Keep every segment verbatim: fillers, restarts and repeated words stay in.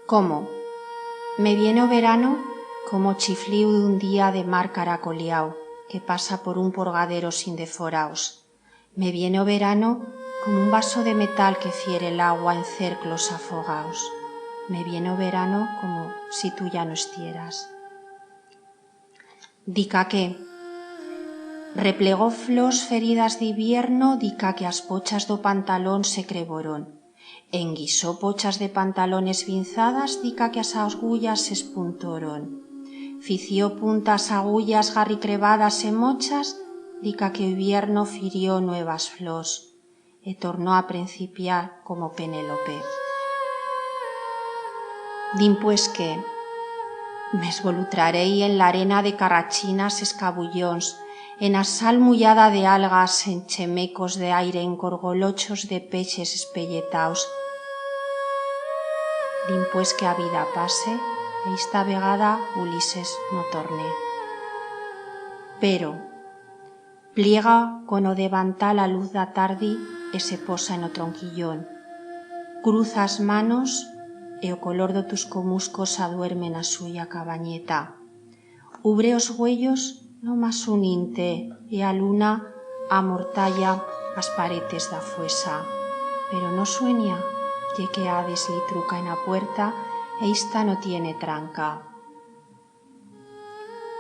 Como? Me viene o verano como chifliu d'un día de mar caracoliau que pasa por un porgadero sin deforaus. Me viene o verano como un vaso de metal que fiere l'agua en cerclos afogaus. Me viene o verano como si tu ya no estieras. Dica que replegó flors feridas d'hibierno, dica que as pochas d'o pantalón se creboron. Enguisó pochas de pantalón esvinzadas, dica que as agullas s'espuntoron. Fició puntas agullas garricrebadas e mochas, dica que o hibierno firió nuevas flors e tornó a prencipiar como Penélope. Dimpués que m'esvolutrarei en l'arena de carrachinas, escabullons, en a sal mullada de algas, en chemecos d'aire, en gorgolochos de peixes espelletaus. Dimpués que a vida pase, e ista vegada Ulises no torne. Pero pliega con o devantar la luz d'a tardi e se posa en o tronquillón. Cruza as manos e o color d'o tusco musco s'aduerme en a suya cabanyeta. Ubre os uellos no mas un inte e a luna amortalla as paretes d'a fuesa. Pero no sueña, ye que Hades li truca en a puerta e ista no tiene tranca.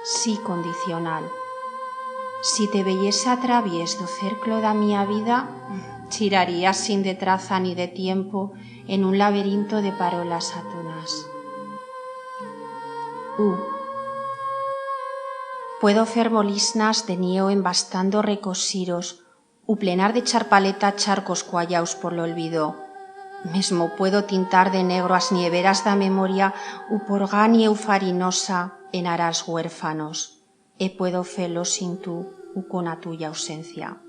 Sí, condicional. Si te veyese a traviés d'o cerclo d'a mía vida, chirarías sin de traza ni de tiempo en un laberinto de parolas atonas. U. Puedo fer bolisnas de nieu embastando recosiros u plenar de charpaleta charcos cuallaus por l'olvido. Mesmo puedo tintar de negro as nieveras d'a memoria u porgar nieu farinosa en arals huerfanos, e puedo fer-lo sin tu u con a tuya ausencia.